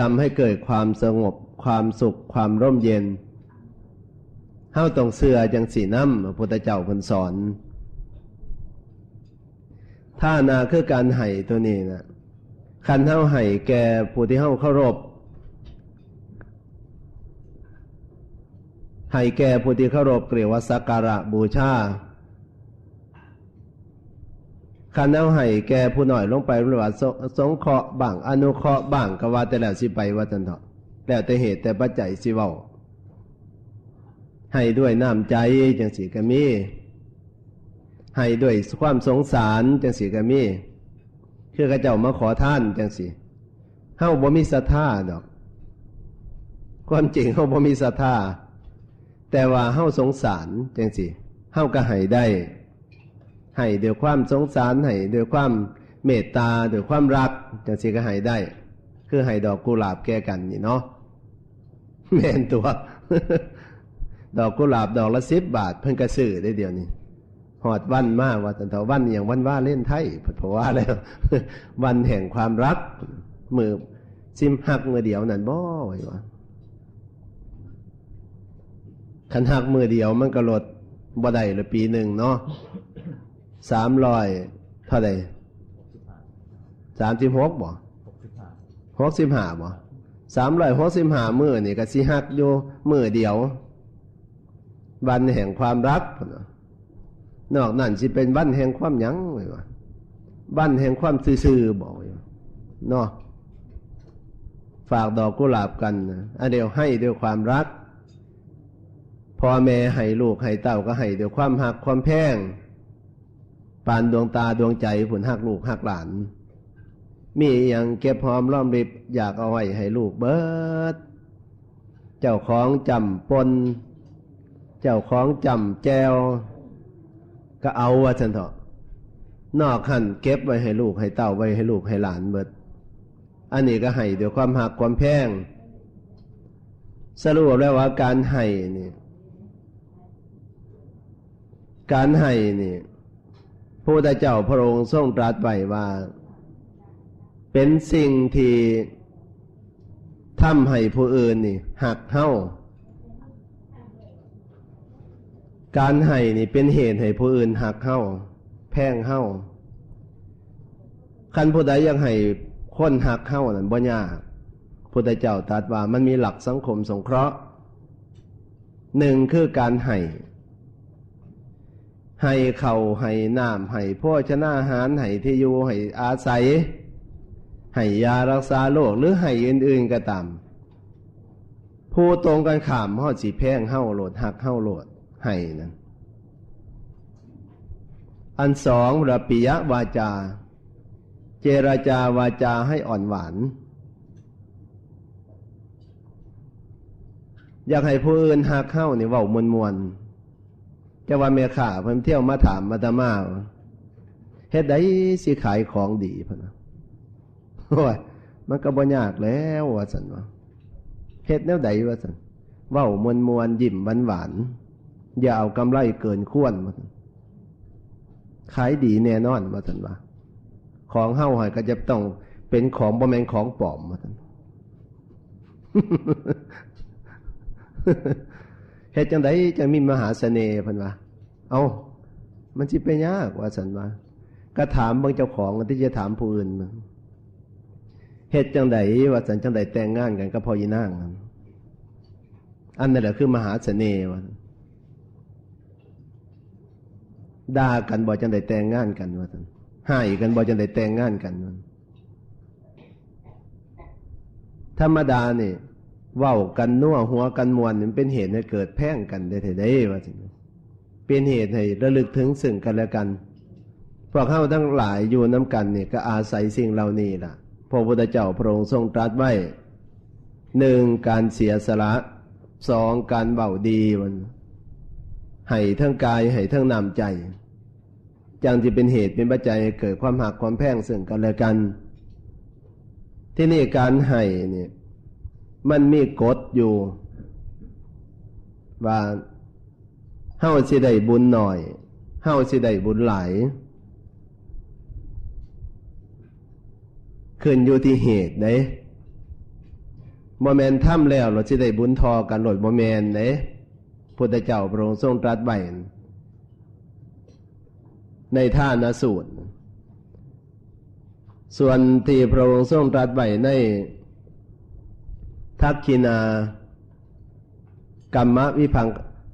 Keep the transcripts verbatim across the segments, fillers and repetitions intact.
ทำให้เกิดความสงบ ความสุข ความร่มเย็น เฮาต้องเชื่อจังซี่นำ พระพุทธเจ้าเพิ่นสอน ทานะคือการให้ตัวนี้นะ คันเฮาให้แก่ผู้ที่เฮาเคารพ ให้แก่ผู้ที่เคารพ เรียกว่าสักการะบูชา คันเฮาให้แก่ผู้น้อยลงไป เรียกว่าส- สงเคราะห์บ้าง อนุเคราะห์บ้าง ก็ว่าแต่แล้วสิไป ว่าซั่นเถาะ แล้วแต่เหตุแต่ปัจจัยสิเว้า ให้ด้วยน้ำใจจังซี่ก็มี ให้ด้วยความสงสารจังซี่ก็มี คือเขาเจ้ามาขอทานจังซี่ เฮาบ่มีศรัทธาดอก ความจริงเฮาบ่มีศรัทธา แต่ว่าเฮาสงสารจังซี่ เฮาก็ให้ได้ ให้ด้วยความสงสาร ให้ด้วยความเมตตา ด้วยความรัก จังซี่ก็ให้ได้ คือให้ดอกกุหลาบแก่กันนี่เนาะ แม่นตัว ดอกกุหลาบดอกละสิบบาท เพิ่นก็ซื้อได้เดี๋ยวนี้ ฮอดวันมา ว่าซั่นเถาะ วันอิหยัง วันวาเลนไทน์ เพิ่นว่าแล้ว วันแห่งความรัก มื้อสิฮักมื้อเดียวนั่นบ่ ว่า คันฮักมื้อเดียวมันก็ลดบ่ได้ละปีหนึ่งเนาะ สามร้อย เท่าใด สามสิบหก บ่ หกสิบห้า หกสิบห้า บ่ สามร้อยหกสิบห้า มื้อนี่ก็สิฮักอยู่มื้อเดียว วันแห่งความรัก นอกนั้นสิเป็นวันแห่งความหยัง ว่า วันแห่งความซื่อๆ บ่ เนาะ ฝากดอกกุหลาบกันนะ อันเดียวให้ด้วยความรัก พ่อแม่ให้ลูกให้เต้าก็ให้ด้วยความฮักความแพง ปานดวงตาดวงใจพุ้น ฮักลูกฮักหลาน มีอิหยังเก็บหอมรอมริบ อยากเอาไว้ให้ลูกเบิด เจ้าของจ้ำป่น เจ้าของจ้ำแจ่ว ก็เอา ว่าซั่นเถาะ นอกหั้นเก็บไว้ให้ลูกให้เต้า ไว้ให้ลูกให้หลานเบิด อันนี้ก็ให้ด้วยความฮักความแพง สรุปแล้วว่าการให้นี่ การให้นี่ พระพุทธเจ้าพระองค์ทรงตรัสไว้ว่า เป็นสิ่งที่ทำให้ผู้อื่นนี่ฮักเฮา การให้นี่เป็นเหตุให้ผู้อื่นฮักเฮา แพงเฮา คันผู้ใดอยากให้คนฮักเฮานั่นบ่ยาก พุทธเจ้าตรัสว่ามันมีหลักสังคมสงเคราะห์ หนึ่งคือการให้ ให้ข้าว ให้น้ำ ให้โภชนาหาร ให้ที่อยู่ ให้อาศัย ให้ยารักษาโรค หรือให้อื่นๆ ก็ตาม ผู้ตรงกันข้ามเฮาสิแพงเฮาโลด ฮักเฮาโลด ให้นั่น อันสอง ระปิยวาจา เจรจาวาจาให้อ่อนหวาน อยากให้ผู้อื่นฮักเฮานี่เว้ามวนๆ แต่ว่าแม่ค้าเพิ่นเที่ยวมาถามอาตมา เฮ็ดใดสิขายของดี เพิ่นว่า โอ้ย มันก็บ่ยากแล้ว ว่าซั่นว่า เฮ็ดแนวใด ว่าซั่น เว้ามวนๆ ยิ้มหวานๆ อย่าเอากำไรเกินควร ว่าซั่น ขายดีแน่นอน ว่าซั่นว่า ของเฮาหั่นก็จะต้องเป็นของ บ่แม่นของปลอม ว่าซั่น เฮ็ดจั่งใดจั่งมีมหาเสน่ห์ เพิ่นว่า เอ้า มันสิไปยาก ว่าซั่นว่า ก็ถามเบิ่งเจ้าของ ที่จะถามผู้อื่น เฮ็ดจั่งใด ว่าซั่น จั่งใดแต่งงานกันกับพ่ออีนางนั่น อันนั้นแหละคือมหาเสน่ห์ ว่าซั่น ด่ากันบ่จั่งใดแต่งงานกัน ว่าซั่น ฮ้ายกันบ่จั่งใดแต่งงานกัน ว่าซั่น ธรรมดานี่ เว้ากันนัวหัวกันม่วนนี่ มันเป็นเหตุให้เกิดแพงกันได้แท้เด้ ว่าซั่น เป็นเหตุให้ระลึกถึงซึ่งกันและกัน พวกเฮาทั้งหลายอยู่นำกันนี่ ก็อาศัยสิ่งเหล่านี้ล่ะ พระพุทธเจ้าพระองค์ทรงตรัสไว้ หนึ่ง การเสียสละ สอง การเว้าดี มัน ให้ทั้งกาย ให้ทั้งน้ำใจ จั่งสิเป็นเหตุเป็นปัจจัยให้เกิดความฮักความแพงซึ่งกันและกัน ที่นี่การให้นี่ มันมีกฎอยู่ ว่า เฮาสิได้บุญน้อย เฮาสิได้บุญหลาย ขึ้นอยู่ที่เหตุเด้ บ่แม่นทำแล้วเราสิได้บุญทอกันโลด บ่แม่นเด้ พุทธเจ้าพระองค์ทรงตรัสไว้ในทานสูตร ส่วนที่พระองค์ทรงตรัสไว้ในทักขิณากรรมวิภัง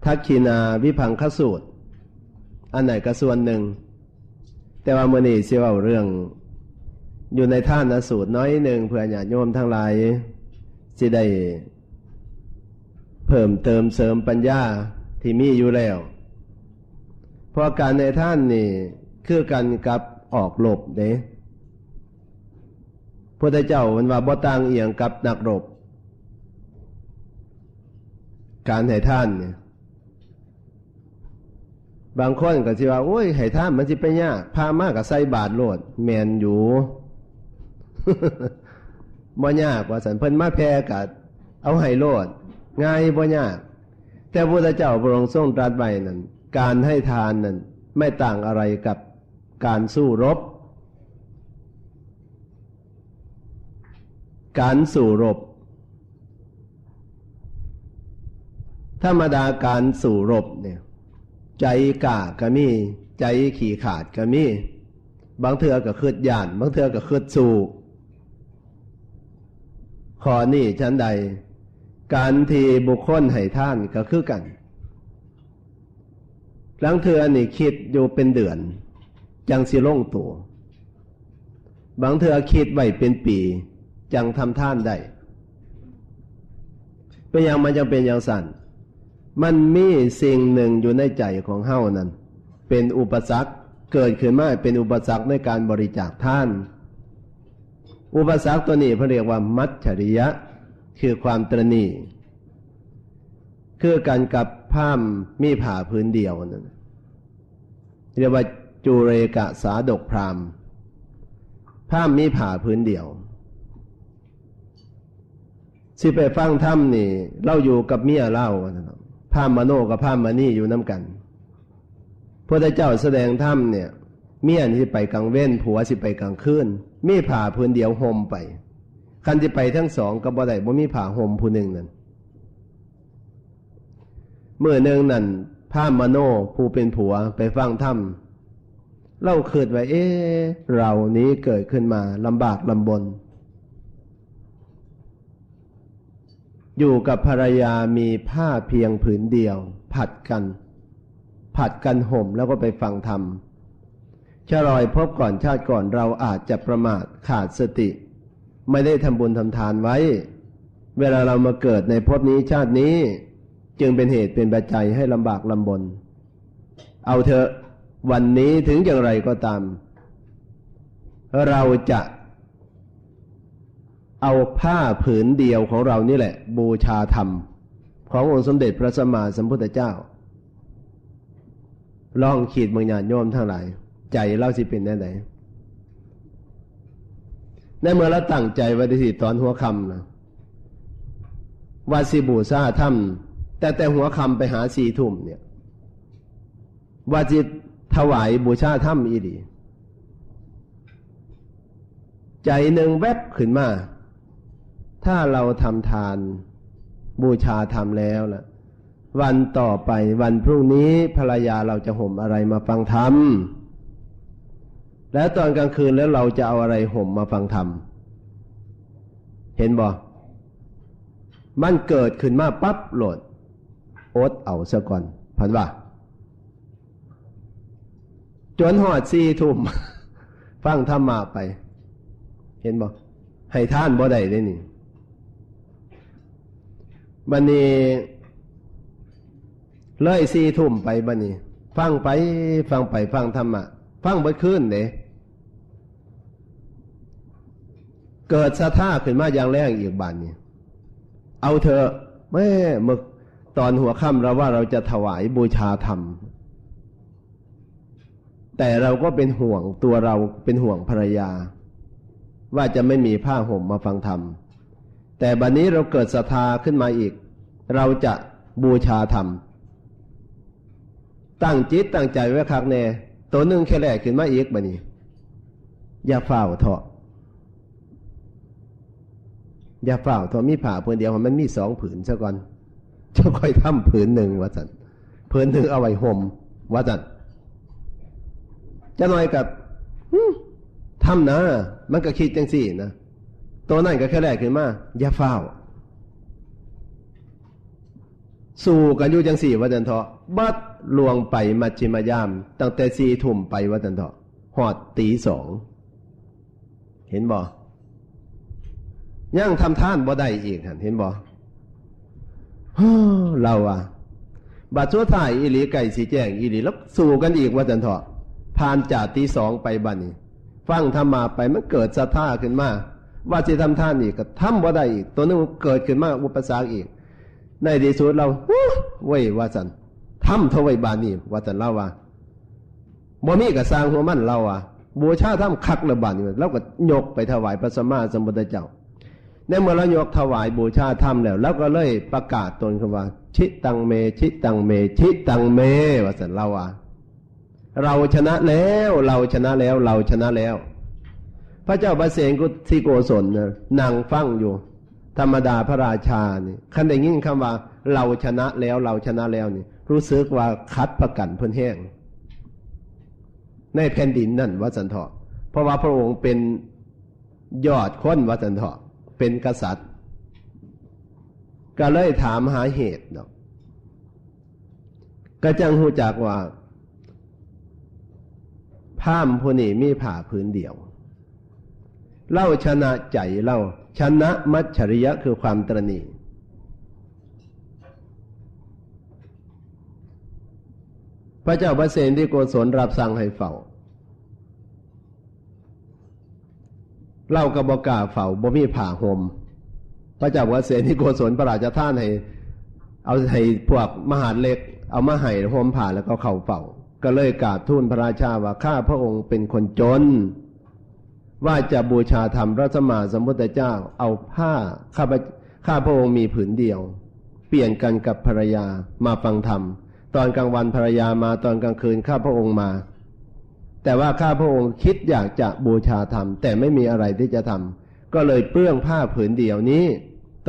ทักขิณาวิภังคสูตร อันไหนก็ส่วนหนึ่ง แต่ว่ามื้อนี้สิเว้าเรื่อง อยู่ในทานสูตรน้อยหนึ่ง เพื่อญาติโยมทั้งหลายสิได้เพิ่มเติมเสริมปัญญาที่มีอยู่แล้ว เพราะการให้ทานนี่คือกันกับออกรบเด้ พุทธเจ้ามันว่าบ่ต่างอีหยังกับนักรบ การให้ทานเนี่ย บางคนก็สิว่า โอ้ย ให้ทานมันสิไปยาก พระมาก็ใส่บาตรโลด แม่นอยู่ บ่ยาก ว่าซั่น เพิ่นมาแผ่ก็เอาให้โลด ง่าย บ่ยาก แต่พระพุทธเจ้าพระองค์ทรงตรัสไว้นั่น การให้ทานนั่นไม่ต่างอะไรกับการสู้รบ การสู้รบ ธรรมดาการสู้รบเนี่ย ใจกล้าก็มี ใจขี้ขลาดก็มี บางเทื่อก็คิดย้าน บางเทื่อก็คิดสู้ ข้อนี้ฉันใด การที่บุคคลให้ทานก็คือกัน ลางเทื่อนี่คิดอยู่เป็นเดือน จั่งสิลงตัว บางเทื่อคิดไว้เป็นปี จั่งทำทานได้ เป็นหยังมันจั่งเป็นจั่งซั่น มันมีสิ่งหนึ่งอยู่ในใจของเฮานั่น เป็นอุปสรรค เกิดขึ้นมาเป็นอุปสรรคในการบริจาคทาน อุปสรรคตัวนี้เพิ่นเรียกว่ามัจฉริยะ คือความตระหนี่ คือกันกับพราหมณ์มีผ้าผืนเดียวนั่น เรียกว่าจุเรกสาดกพราหมณ์ พราหมณ์มีผ้าผืนเดียว สิไปฟังธรรมนี่ ลาวอยู่กับเมียลาว พราหมณ์มโนกับพราหมณ์มณีอยู่นำกัน พุทธเจ้าแสดงธรรมเนี่ย เมียนี่สิไปกลางเว็น ผัวสิไปกลางคืน มีผ้าผืนเดียวห่มไป คันสิไปทั้งสองก็บ่ได้ บ่มีผ้าห่มผู้หนึ่งนั่น มื้อหนึ่งนั่น พราหมณ์มโนผู้เป็นผัวไปฟังธรรม ลาวคิดว่า เอ๊ะ เรานี้เกิดขึ้นมาลำบากลำบน อยู่กับภรรยามีผ้าเพียงผืนเดียว ผัดกัน ผัดกันห่มแล้วก็ไปฟังธรรม ชะลอยภพก่อนชาติก่อนเราอาจจะประมาทขาดสติ ไม่ได้ทำบุญทำทานไว้ เวลาเรามาเกิดในภพนี้ชาตินี้ จึงเป็นเหตุเป็นปัจจัยให้ลำบากลำบน เอาเถอะ วันนี้ถึงอย่างไรก็ตาม เราจะเอาผ้าผืนเดียวของเรานี่แหละ บูชาธรรม ขององค์สมเด็จพระสัมมาสัมพุทธเจ้า ลองคิดเบิ่งญาติโยมทั้งหลาย ใจลาวสิเป็นแนวใด ในเมื่อลาวตั้งใจไว้ที่ตอนหัวค่ำนะ ว่าสิบูชาธรรม แต่แต่หัวค่ำไปหาสี่ทุ่มเนี่ย ว่าสิถวายบูชาธรรมอีหลี ใจหนึ่งแวบขึ้นมา ถ้าเราทำทานบูชาธรรมแล้วล่ะ วันต่อไปวันพรุ่งนี้ภรรยาเราจะห่มอะไรมาฟังธรรม แล้วตอนกลางคืนแล้วเราจะเอาอะไรห่มมาฟังธรรม เห็นบ่ มันเกิดขึ้นมาปั๊บโลด อดเอาซะก่อน พันว่า จนฮอดสี่ทุ่ม ฟังธรรมะไป เห็นบ่ ให้ทานบ่ได้เด้นี่ บัดนี้ เลยสี่ทุ่มไปบัดนี้ ฟังไป ฟังไป ฟังธรรมะ ฟังเบิดคืนเด้ เกิดศรัทธาขึ้นมาอย่างแรงอีกบาดนี้ เอาเถอะ แม่ เมื่อตอนหัวค่ำเราว่าเราจะถวายบูชาธรรม แต่เราก็เป็นห่วงตัวเรา เป็นห่วงภรรยา ว่าจะไม่มีผ้าห่มมาฟังธรรม แต่บัดนี้เราเกิดศรัทธาขึ้นมาอีก เราจะบูชาธรรม ตั้งจิตตั้งใจไว้คักแน่ ตัวหนึ่งแค่แรกขึ้นมาอีกบัดนี้ อย่าฟ้าวเถาะ อย่าฟ้าวเถาะ มีผ้าผืนเดียว ให้มันมีสองผืนซะก่อน จั่งค่อยทำผืนหนึ่ง ว่าซั่น ผืนหนึ่งเอาไว้ห่ม ว่าซั่น จักหน่อยก็ หึ ทำนะ มันก็คิดจั่งซี้นะ โตนั้นก็แค่แรกขึ้นมา อย่าฟ้าว สู้กันอยู่จั่งซี้ ว่าซั่นเถาะ บัดล่วงไปมัชฌิมยาม ตั้งแต่สี่ทุ่มไป ว่าซั่นเถาะ ฮอดตีสอง เห็นบ่ ยังทำทานบ่ได้อีกหั่น เห็นบ่ ลาวว่า บัดสุดท้ายอีหลี ใกล้สิแจ้งอีหลี ลาวสู้กันอีก ว่าซั่นเถาะ ผ่านจากตีสองไปบัดนี้ ฟังธรรมะไป มันเกิดศรัทธาขึ้นมา ว่าสิทำทานอีก ก็ทำบ่ได้อีก ตัวหนึ่งเกิดขึ้นมาอุปสรรคอีก ในที่สุดลาว ฮู้ เว้ย ว่าซั่น ทำเถาะเว้ย บาดนี้ ว่าซั่น ลาวว่า บ่มีก็ซ่างหัวมัน ลาวว่า บูชาธรรมคักแล้วบาดนี้ ลาวก็ยกไปถวายพระสัมมาสัมพุทธเจ้า ในเมื่อลาวยกถวายบูชาธรรมแล้ว ลาวก็เลยประกาศตนขึ้นว่า จิตตังเม จิตตังเม จิตตังเม ว่าซั่น ลาวว่า เราชนะแล้ว เราชนะแล้ว เราชนะแล้ว พระเจ้าประเสนที่โกศลน่ะนั่งฟังอยู่ ธรรมดาพระราชานี่ คันได้ยินคำว่า เราชนะแล้ว เราชนะแล้วนี่ รู้สึกว่าคัดประกันเพิ่นแฮง ในแผ่นดินนั่น ว่าซั่นเถาะ เพราะว่าพระองค์เป็นยอดคน ว่าซั่นเถาะ เป็นกษัตริย์ ก็เลยถามหาเหตุเนาะ ก็จั่งฮู้จักว่า พราหมณ์ผู้นี้มีผ้าผืนเดียว ลาวชนะใจลาว ชนะมัจฉริยะ คือความตระหนี่ พระเจ้าประเสนที่โกศลรับสั่งให้เฝ้า ลาวก็บ่กล้าเฝ้า บ่มีผ้าห่ม พระเจ้าประเสนที่โกศลพระราชทานให้ เอาให้พวกมหาดเล็ก เอามาให้ห่มผ้าแล้วก็เข้าเฝ้า ก็เลยกราบทูลพระราชาว่า ข้าพระองค์เป็นคนจน ว่าจะบูชาธรรมพระสัมมาสัมพุทธเจ้า เอาผ้า ข้าพระ ข้าพระองค์มีผืนเดียว เปลี่ยนกันกับภรรยามาฟังธรรม ตอนกลางวันภรรยามา ตอนกลางคืนข้าพระองค์มา แต่ว่าข้าพระองค์คิดอยากจะบูชาธรรม แต่ไม่มีอะไรที่จะทำ ก็เลยเปลื้องผ้าผืนเดียวนี้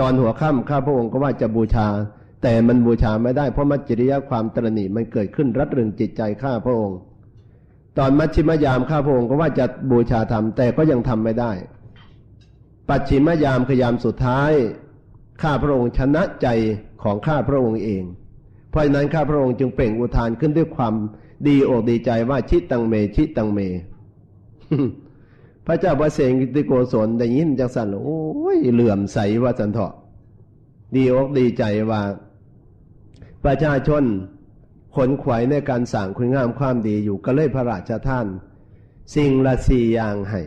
ตอนหัวค่ำข้าพระองค์ก็ว่าจะบูชา แต่มันบูชาไม่ได้ เพราะมัจฉริยะ ความตระหนี่มันเกิดขึ้นรัดรึงจิตใจข้าพระองค์ ตอนมัชชิมยามข้าพระองค์ก็ว่าจะบูชาธรรม แต่ก็ยังทำไม่ได้ ปัชชิมยามคือยามสุดท้าย ข้าพระองค์ชนะใจของข้าพระองค์เอง เพราะฉะนั้นข้าพระองค์จึงเปล่งอุทานขึ้นด้วยความดีอกดีใจว่า จิตตังเม จิตตังเม พระเจ้าประเสนที่โกศลได้ยินจังซั่น โอ้ย เหลื่อมใส ว่าซั่นเถาะ ดีอกดีใจว่า ประชาชนขนขวายในการสร้างคุณงามความดีอยู่ ก็เลยพระราชทาน สิ่งละสี่อย่างให้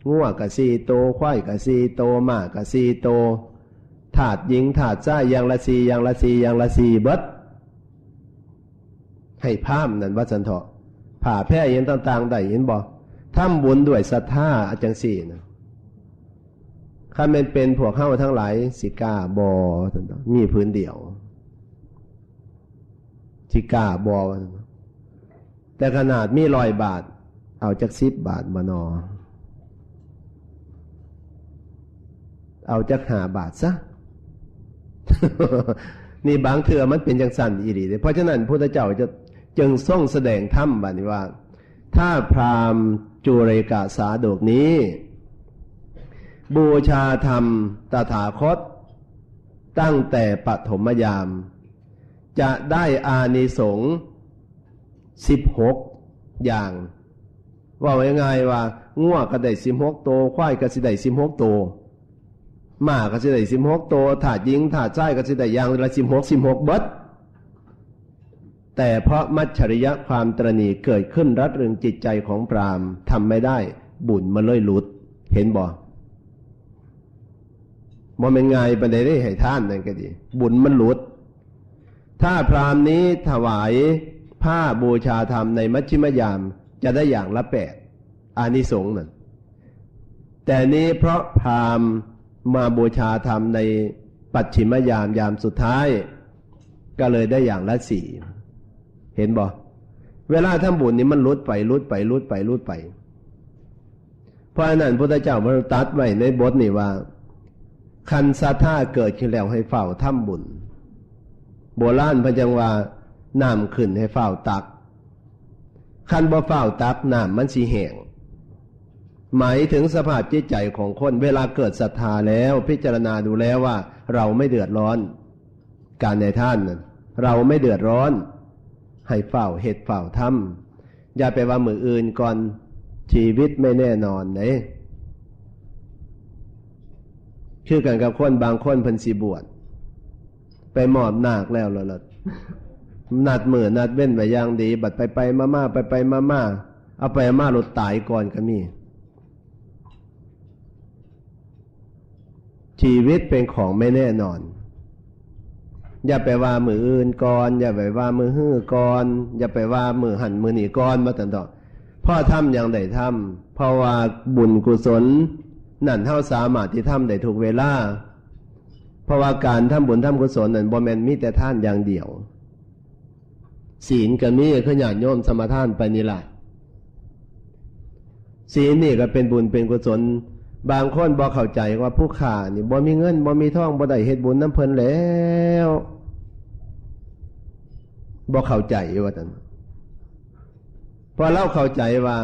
งัวก็สี่โต ควายก็สี่โต ม้าก็สี่โต ทาสหญิงทาสชายอย่างละสี่ อย่างละสี่ อย่างละสี่ เบิด ให้พราหมณ์นั่น ว่าซั่นเถาะ ผ้าแพร่อิหยังต่างๆ ได้ เห็นบ่ ทำบุญด้วยศรัทธาจั่งซี้นะ คันแม่นเป็นพวกเฮาทั้งหลาย สิกล้าบ่ ซั่นเถาะ มีผืนเดียว สิกล้าบ่ ว่าซั่นเถาะ แต่ขนาดมีร้อยบาท เอาจักสิบบาทบ่นอ เอาจักห้าบาทซะ นี่บางเทื่อมันเป็นจังซั่นอีหลีเด้ เพราะฉะนั้นพุทธเจ้าจะจึงทรงแสดงธรรมบัดนี้ว่า ถ้าพราหมณ์จุเรกะสาดกนี้ บูชาธรรมตถาคต ตั้งแต่ปฐมยาม จะได้อานิสงส์สิบหกอย่าง เว้าง่ายๆว่า งัวก็ได้สิบหกโต ควายก็สิได้สิบหกโต ม้าก็สิได้สิบหกโต ทาสหญิงทาสชายก็สิได้อย่างละสิบหก สิบหก เบิด แต่เพราะมัจฉริยะ ความตระหนี่เกิดขึ้นรัดรึงจิตใจของพราหมณ์ ทำไม่ได้ บุญมันเลยหลุด เห็นบ่ บ่แม่นง่ายปานใดเด้ ให้ทานนั่นก็ดี บุญมันหลุด ถ้าพราหมณ์นี้ถวายผ้าบูชาธรรมในมัชชิมยาม จะได้อย่างละแปด อานิสงส์นั่น แต่นี้เพราะพราหมณ์มาบูชาธรรมในปัชชิมยาม ยามสุดท้าย ก็เลยได้อย่างละสี่ เห็นบ่ เวลาทำบุญนี่มันหลุดไป หลุดไป หลุดไป หลุดไป เพราะฉะนั้นพุทธเจ้ามันตรัสไว้ในบทนี้ว่า คันศรัทธาเกิดขึ้นแล้วให้ฟ้าวทำบุญ โบราณเพิ่นจั่งว่า น้ำขึ้นให้ฟ้าวตัก คันบ่ฟ้าวตักน้ำมันสิแห้ง หมายถึงสภาพจิตใจของคน เวลาเกิดศรัทธาแล้วพิจารณาดูแล้วว่าเราไม่เดือดร้อน การให้ทานนั้น เราไม่เดือดร้อน ให้ฟ้าวเฮ็ดฟ้าวทำ อย่าไปว่ามื้ออื่นก่อน ชีวิตไม่แน่นอนเด้ คือกันกับคนบางคนเพิ่นสิบวช ไปมอบนาคแล้ว แล้ว แล้วนัดมื้อนัดเว้นไว้อย่างดี บัดไปไปมามา ไปไปมามา เอาไปมาหลุดตายก่อนก็มี ชีวิตเป็นของไม่แน่นอน อย่าไปว่ามื้ออื่นก่อน อย่าไปว่ามื้อฮื้อก่อน อย่าไปว่ามื้อหั่นมื้อนี้ก่อน ว่าซั่นเถาะ เพราะทำอย่างใดทำ เพราะว่าบุญกุศลนั่นเฮาสามารถที่ทำได้ทุกเวลา เพราะว่าการทำบุญทำกุศลนั่นบ่แม่นมีแต่ทานอย่างเดียว ศีลก็มี คือญาติโยมสมาทานไปนี่ล่ะ ศีลนี่ก็เป็นบุญเป็นกุศล บางคนบ่เข้าใจว่าผู้ข้านี่บ่มีเงินบ่มีทอง บ่ได้เฮ็ดบุญนำเพิ่นแล้ว บ่เข้าใจว่าซั่น เพราะลาวเข้าใจว่า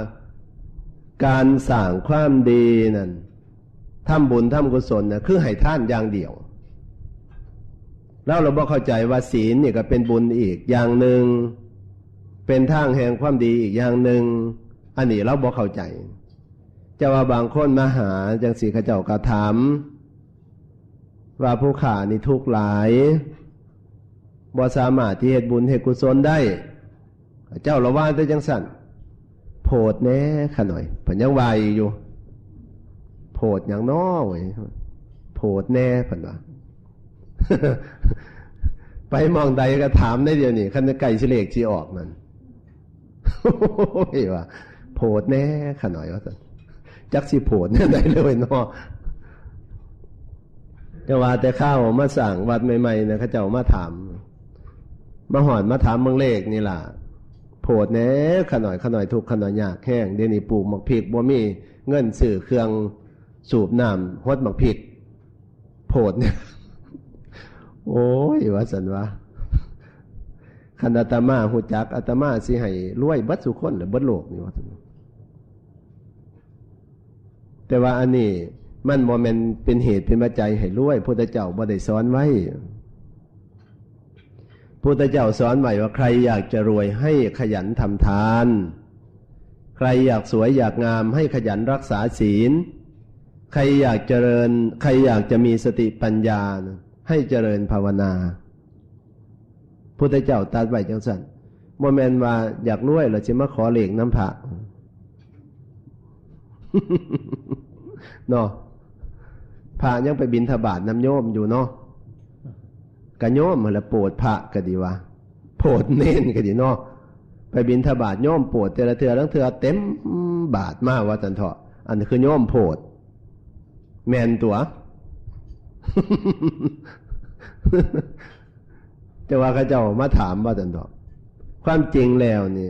การสร้างความดีนั่น ทำบุญทำกุศลน่ะ คือให้ทานอย่างเดียว ลาว ลาวบ่เข้าใจว่าศีลนี่ก็เป็นบุญอีกอย่างหนึ่ง เป็นทางแห่งความดีอีกอย่างหนึ่ง อันนี้ลาวบ่เข้าใจ แต่ว่าบางคนมาหาจั่งซี้ เขาเจ้าก็ถาม ว่าผู้ข้านี่ทุกข์หลาย บ่สามารถที่เฮ็ดบุญเฮ็ดกุศลได้ เจ้าละว่าแต่จั่งซั่น โผดแหน่ข้าน้อย เพิ่นยังว่าอีกอยู่ โผดหยังน้อเว้ย โผดแหน่เพิ่นว่า ไปหม่องใดก็ถามได้เดี๋ยวนี้ คันใกล้สิเลขสิออกนั่น โอ้ย ว่า โผดแหน่ข้าน้อย ว่าซั่น จักสิโผดแนวใดเลยเนาะ แต่ว่าแต่ข้าวมาสร้างวัดใหม่ๆนะ เขาเจ้ามาถาม มาฮอดมาถามเบิ่งเลขนี่ล่ะ โผดแหน่ข้าน้อย ข้าน้อยทุกข์ ข้าน้อยยากแฮง เดี๋ยวนี้ปลูกหมากพริกบ่มีเงินซื้อเครื่องสูบน้ำหดหมากพริก โผดแหน่ โอ้ย ว่าซั่นวะ คันอาตมาฮู้จัก อาตมาสิให้รวยเบิดซุคนและเบิดโลกนี่ ว่าซั่น แต่ว่าอันนี้มันบ่แม่นเป็นเหตุเป็นปัจจัยให้รวย พุทธเจ้าบ่ได้สอนไว้ พุทธเจ้าสอนไว้ว่า ใครอยากจะรวยให้ขยันทำทาน ใครอยากสวยอยากงามให้ขยันรักษาศีล ใครอยากเจริญ ใครอยากจะมีสติปัญญา ให้เจริญภาวนา พุทธเจ้าตรัสไว้จั่งซั่น บ่แม่นว่าอยากรวยแล้วสิมาขอเลขนำพระ เนาะ พระยังไปบิณฑบาตนำโยมอยู่เนาะ กะโยมหั่นละโผดพระก็ดีวะ โผดเณรก็ดีเนาะ ไปบิณฑบาตโยมโผดแต่ละเทื่อ ลางเทื่อเต็มบาตรมา ว่าซั่นเถาะ อันนี้คือโยมโผด แม่นตั๋ว แต่ว่าเขาเจ้ามาถาม ว่าซั่นเถาะ ความจริงแล้วนี่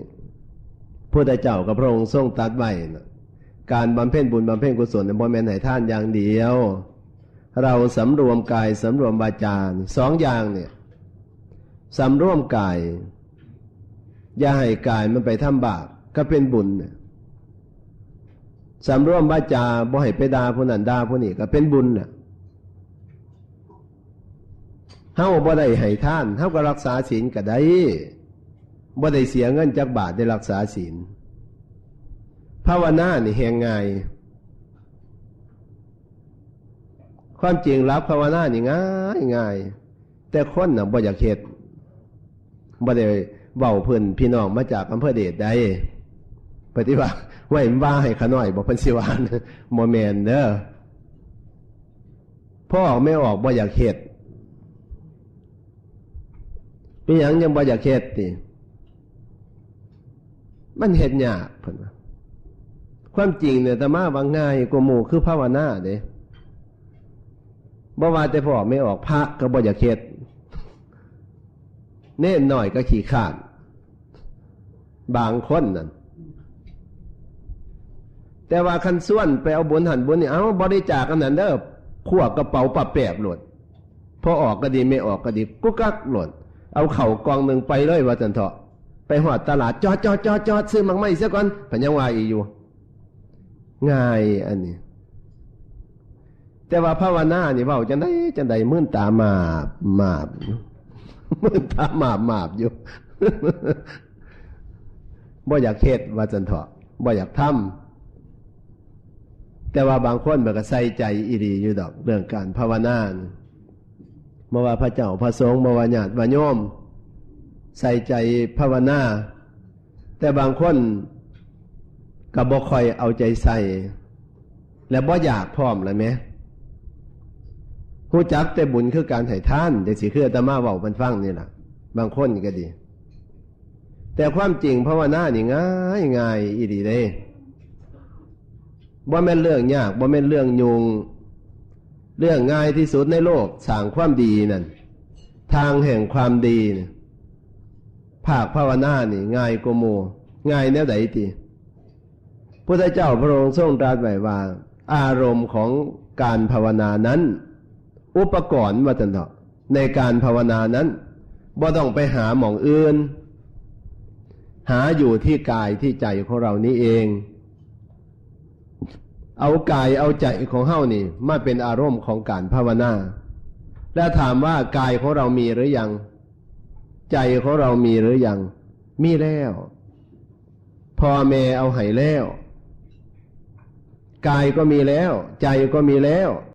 พุทธเจ้ากับพระองค์ทรงตรัสไว้นะ การบำเพ็ญบุญบำเพ็ญกุศลเนี่ยบ่แม่นให้ทานอย่างเดียว เราสำรวมกายสำรวมวาจานี่ สองอย่างเนี่ย สำรวมกาย อย่าให้กายมันไปทำบาป ก็เป็นบุญเนี่ย สำรวมวาจา บ่ให้ไปด่าผู้นั้นด่าผู้นี้ ก็เป็นบุญน่ะ เฮาบ่ได้ให้ทาน เฮาก็รักษาศีลก็ได้ บ่ได้เสียเงินจักบาทได้รักษาศีล ภาวนานี่แฮงง่าย ความจริงหลักภาวนานี่ง่ายง่าย แต่คนน่ะบ่อยากเฮ็ด บ่ได้เว้าเพิ่น พี่น้องมาจากอำเภอเดชได้ ปฏิบัติไว้ว่าให้ขาน้อย บ่เพิ่นสิว่า บ่แม่นเด้อ พ่อออกแม่ออกบ่อยากเฮ็ด เป็นหยังยังบ่อยากเฮ็ดติ มันเฮ็ดยากเพิ่นว่า ความจริงเนี่ยอาตมาว่าง่ายกว่าหมู่คือภาวนาเด้ บ่ว่าแต่พ่อออกแม่ออก พระก็บ่อยากเฮ็ด เณรน้อยก็ขี้คร้าน บางคนนั่น แต่ว่าคันชวนไปเอาบุญหั่นบุญนี่ เอาบริจาคอันนั้นเด้อ ขว้ากระเป๋าปาแปบโลด พอออกก็ดี ไม่ออกก็ดี กุ๊กกักโลด เอาเข้ากล่องหนึ่งไปเลย ว่าซั่นเถาะ ไปฮอดตลาด จอดจอดจอดจอด ซื้อหมากไม้เสียก่อน เพิ่นยังว่าอีกอยู่ ง่ายอันนี้ แต่ว่าภาวนานี่เว้าจั่งใดจั่งใด มืนตามาบมาบ มืนตามาบมาบอยู่ บ่อยากเฮ็ด ว่าซั่นเถาะ บ่อยากทำ แต่ว่าบางคนมันก็ใส่ใจอีหลีอยู่ดอก เรื่องการภาวนานี่ บ่ว่าพระเจ้าพระสงฆ์ บ่ว่าญาติว่าโยม ใส่ใจภาวนา แต่บางคนก็บ่ค่อยเอาใจใส่ และบ่อยากพร้อมล่ะแหม ฮู้จักแต่บุญคือการให้ทาน จั่งซี้ คืออาตมาเว้าปันฟังนี่ล่ะ บางคนก็ดี แต่ความจริงภาวนานี่ง่าย ง่ายอีหลีเด้ บ่แม่นเรื่องยาก บ่แม่นเรื่องยุ่ง เรื่องง่ายที่สุดในโลก สร้างความดีนั่น ทางแห่งความดีนี่ ภาคภาวนานี่ง่ายกว่าหมู่ ง่ายแนวใดติ พุทธเจ้าพระองค์ทรงตรัสไว้ว่า อารมณ์ของการภาวนานั้น อุปกรณ์ ว่าซั่นเถาะ ในการภาวนานั้น บ่ต้องไปหาหม่องอื่น หาอยู่ที่กายที่ใจของเรานี้เอง เอากายเอาใจของเฮานี่มาเป็นอารมณ์ของการภาวนา และถามว่ากายของเรามีหรือยัง ใจของเรามีหรือยัง มีแล้ว พ่อแม่เอาให้แล้ว กายก็มีแล้ว ใจก็มีแล้ว